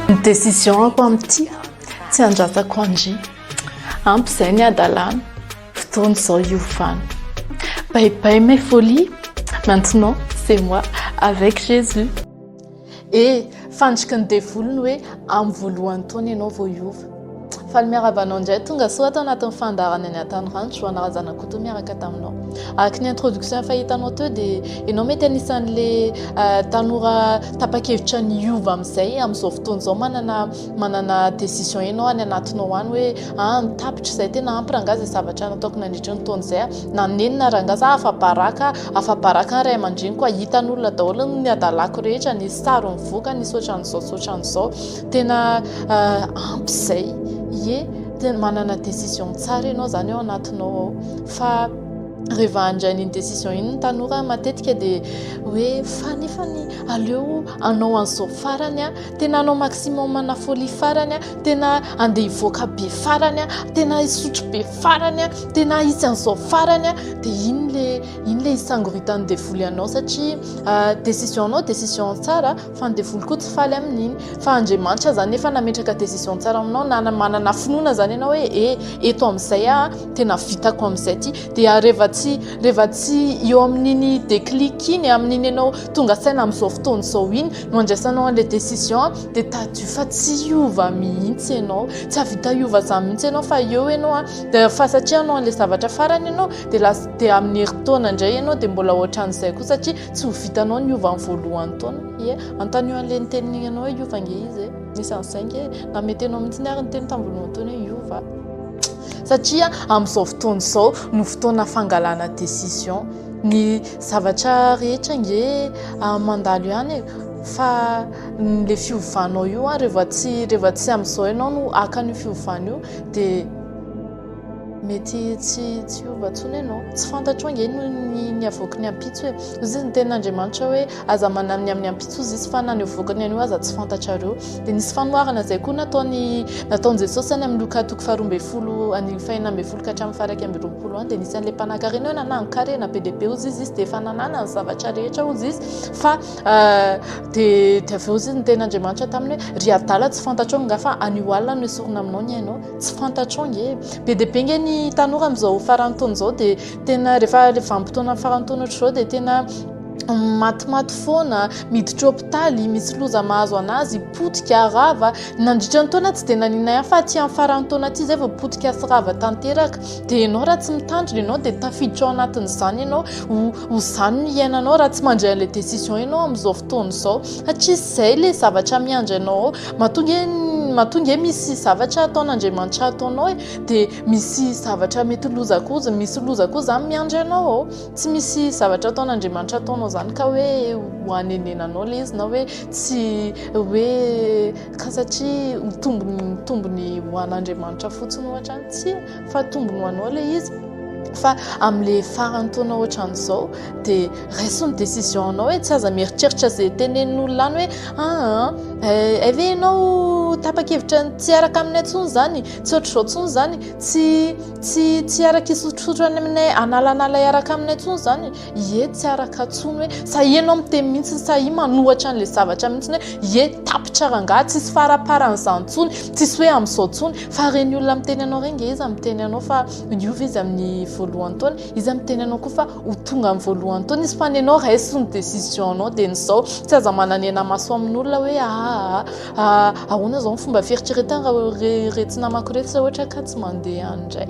Ny décision-ko amin'ity tsy andrasako an-dry. Ampy izay ny hadalana, fotoana izao hiovana. Bye bye mes folies, maintenant c'est moi avec Jésus. E, fandriky ny devoly ny hoe amin'ny voalohan'ny taona ianao vao hiova. Faly miarahaba anao indray tonga soa ato anatin'ny fandaharana ny Antanorano, Joana Razanakoto miaraka taminao. Araka ny introduction efa hitanao teo dia ianao mety anisan'le tanora tapa-kevitra ny hiova amin'izay amin'izao fotoana izao manana manana décision ianao any anatinao any hoe ah tapitra izay tena ampy rangahy izay zavatra nataoko nandritra ny taona izay nanenina rangahy za afa-baraka afa-baraka ny ray aman-dreniko hitan'olona daholo ny hadalako rehetra nisy sary nivoaka nisy ohatran'izao sy ohatran'izao tena ampy izay ie tena manana décision tsara ianao izany ao anatinao ao fa rehefa handray an'iny décision iny ny tanora matetika dia hoe fa nefany aleo hanao an'izao farany aho tena hanao maximum ana folie farany aho tena handeha hivoaka be farany aho tena hisotro be farany aho tena hisy an'izao farany aho dia iny le iny le hisangoritan'ny devoly anao satria décision anao décision tsara fa ny devoly koa tsy faly amin'iny fa Andriamanitra zany efa nametraka décision tsara aminao na manana finoana zany ianao hoe e eto amin'izay aho tena vitako amin'izay ty dia rehefa tsy rehefa tsy eo amin'iny déclic iny amin'iny ianao tonga saina amin'izao fotoana izao iny no andraisanao an'ilay décision dia tadidio fa tsy hiova mihitsy ianao tsy hahavita hiova zany mihitsy ianao fa eo ianao a dia fa satria anao an'ilay zavatra farany ianao dia lasa dia amin'ny herintaona indray ianao dia mbola ohatran'izay koa satria tsy ho vitanao ny hiova amin'ny voalohan'ny taona ie anontanio an'ilay niteny anao hoe hiova ange izy e nisy an'izay ange na mety ianao mihitsy ary niteny tamin'ny voalohan'ny taona hoe hiova satria amin'izao fotoana izao no fotoana fangalana décision ny zavatra rehetra ange mandalo ihany e fa le fiovanao io a rehefa tsy rehefa tsy amin'izao ianao no haka an'io fiovana io dia mety tsy tsy hiova intsony ianao tsy fantatrao ange ny ny avoaky ny ampitso e hoy izy ny tenin'Andriamanitra hoe aza manahy ny amin'ny ampitso hozy izy fa na ny avoakany anio aza tsy fantatrareo dia nisy fanoharana izay koa nataony nataon'i Jesosy any amin'ny Lioka toko faharoa ambin'ny folo andininy fahenina ambin'ny folo ka hatramin'ny faha-21 any dia nisy an'ilay mpanankarena hoe nanangon-karena be dia be hozy izy izy dia efa nanana ny zavatra rehetra hozy izy fa dia dia avy eo hozy izy ny tenin'Andriamanitra taminy hoe ry adala tsy fantatrao angaha fa anio alina no esorina aminao ny ainao tsy fantatrao ange be dia be ange ny tanora amin'izao faran'ny taona izao dia tena rehefa le vanim-potoana faran'ny taona ohatr'izao dia tena matimaty foana miditra hopitaly misy loza mahazo anazy potika rava nandritra ny taona tsy dia naninona ihany fa aty amin'ny faran'ny taona aty izay vao potika sy rava tanteraka dia ianao raha tsy mitandrina ianao dia tafiditra ao anatin'izany ianao ho ho izany no iainanao raha tsy mandray an'ilay décision ianao amin'izao fotoana izao satria izay ilay zavatra miandry anao ao matoa nge matoa nge misy zavatra ataon'Andriamanitra ataonao e dia misy zavatra mety loza koa misy loza koa izany miandry anao ao tsy misy zavatra ataon'Andriamanitra ataonao izany ka hoe ho anenenanao ilay izy na hoe tsy hoe ka satria ho tombony tombony ho an'Andriamanitra fotsiny ohatra tsia fa tombony ho anao ilay izy fa amin'ilay faran'ny taona ohatran'izao dia raiso ny décision anao hoe tsy aza mieritreritra izay tenenin'olona any hoe aa hay ve ianao tapa-kevitra ny tsy hiaraka aminay intsony izany tsy ohatr'izao intsony izany tsy tsy tsy hiaraka hisotrosotro any aminay hanalanala hiaraka aminay intsony izany ie tsy araka intsony hoe sahia ianao miteny mihitsy sahia manohatra an'ilay zavatra mihitsy hoe ie tapitra rangahy tsisy faraparan'izany intsony tsisy hoe amin'izao intsony fa ireny olona miteny anao ireny nge iza miteny anao fa niova izy amin'ny voalohan'ny taona iza miteny anao koa fa ho tonga amin'ny voalohan'ny taona izy fa ny anao raiso ny décision anao dia ny izao tsy aza mananena maso amin'olona hoe aa ahoana izao ny fomba fieritreretana raha iretsy namako iretsy raha ohatra ka tsy mandeha any indray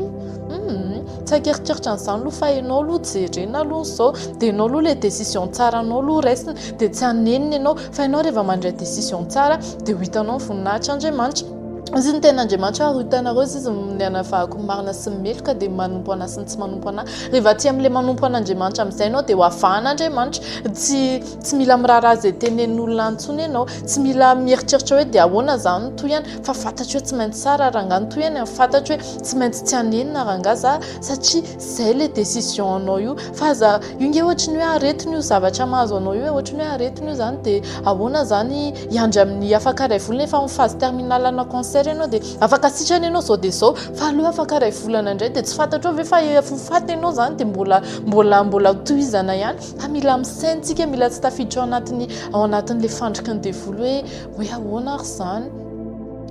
tsy ankeritreritry an'izany aloha fa ianao aloha jerena aloha izao dia ianao aloha ilay décision tsara anao aloha raisina dia tsy hanenina ianao fa ianao rehefa mandray décision tsara dia ho hitanao ny voninahitr'Andriamanitra Izy ny tenin'Andriamanitra ary ho hitanareo izy izy ny anavahako ny marina sy ny meloka dia manompo an'ahy sy ny tsy manompo an'ahy. Rehefa aty amin'ilay manompo an'Andriamanitra amin'izay ianao dia ho avahan'Andriamanitra. Tsy tsy mila miraharaha izay tenenin'olona intsony ianao. Tsy mila mieritreritra hoe dia ahoana izany ny tohiny fa fantatro hoe tsy maintsy tsara rangahy ny tohiny, fantatro hoe tsy maintsy tsy hanenina rangahy za satria izay ilay décision anao io. Fa aza io nge ohatry ny hoe aretina io zavatra mahazo anao io e, ohatry ny hoe aretina io izany dia ahoana izany hiandry amin'ny afaka iray volana efa amin'ny phase terminale ana cancer ianao dia afaka sitrana ianao izao dia izao fa aleo afaka iray volana indray dia tsy fantatrao ve fa efa ho faty ianao izany dia mbola mbola mbola tohizana ihany fa mila misaina tsika mila tsy tafiditra ao anatin'ny ao anatin'ilay fandriky ny devoly hoe hoe ahoana ary izany.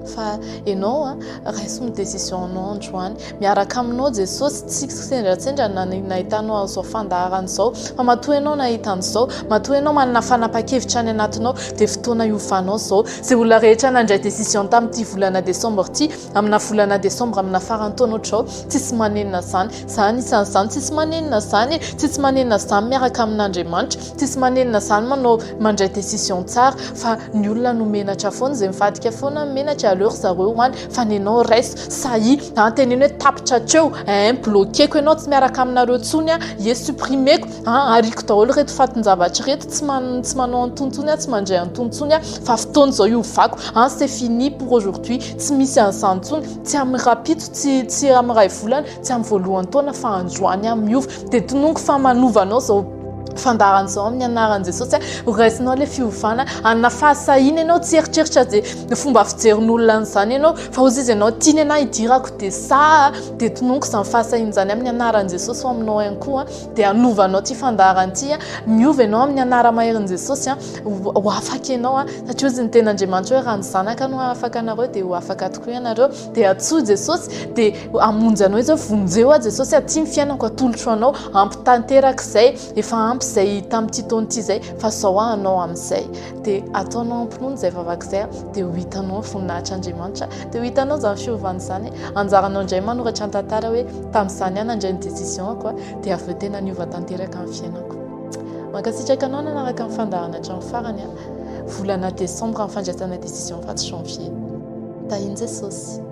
Fa ianao a, raiso ny décision-nao androany. Miaraka aminao Jesosy, tsy kisendrasendra na nahitanao an'izao fandaharana izao, fa matoa ianao nahita an'izao, matoa ianao manana fanapahan-kevitra any anatinao, dia fotoana hiovanao izao. Izay olona rehetra nandray décision tamin'ity volana décembre ity, amina volana décembre amina faran'ny taona ohatr'izao, tsisy manenina izany. Za anisan'izany, tsisy manenina izany e, tsisy manenina izany miaraka amin'Andriamanitra, tsisy manenina izany manao mandray décision tsara, fa ny olona no menatra foana, izay mivadika foana no menatra, aleo ry zareo ho any, fa nenao raiso, sahia, an, teneno hoe tapitra hatreo, ein, bloquer-ko ianao, tsy miaraka aminareo intsony aho, ie supprimer-ko, an, ariako daholo ireto fatin-javatra ireto, tsy man, tsy manao an'itony intsony aho, tsy mandray an'itony intsony aho, fa fotoana izao hiovako, an, c'est fini pour aujourd'hui, tsy misy an'izany intsony, tsy amin'ny rahampitso, tsy, tsy amin'ny iray volana, tsy amin'ny voalohan'ny taona fa androany aho miova, dia tononiko fa manova anao izao fandaharana izao amin'ny anaran'i Jesosy a, ho raisinao ilay fiovana, hanana fahasahiana ianao, tsy hieritreritra izay fomba fijerin'olona an'izany ianao, fa hozy izy ianao tiany ianao hidirako dia sahy, dia tononiko izany fahasahiana izany amin'ny anaran'i Jesosy ho aminao ihany koa, dia hanova anao ity fandaharana ity, miova ianao amin'ny anara-maherin'i Jesosy, ho afaka ianao, satria hozy ny tenin'Andriamanitra hoe raha ny zanaka no hahafaka anareo dia ho afaka tokoa ianareo. Dia antsoy Jesosy, dia hamonjy anao Izy hoe vonjeo aho Jesosy, aty ny fiainako atolotro anao, ampy tanteraka izay, efa ampy izay tamin'ity taona ity izay, fa izao aho hanao amin'izay. Dia ataonao am-pinoana izay vavaka izay, dia ho hitanao ny voninahitr'Andriamanitra, dia ho hitanao izany fiovana izany. Anjaranao indray manoratra ny tantara hoe tamin'izany aho nandray ny décision-ko, dia avy eo tena niova tanteraka ny fiainako. Mankasitraka anao nanaraka ny fandaharana hatramin'ny farany. Volana décembre ny fandraisana décision fa tsy janvier. Tahin'i Jesosy.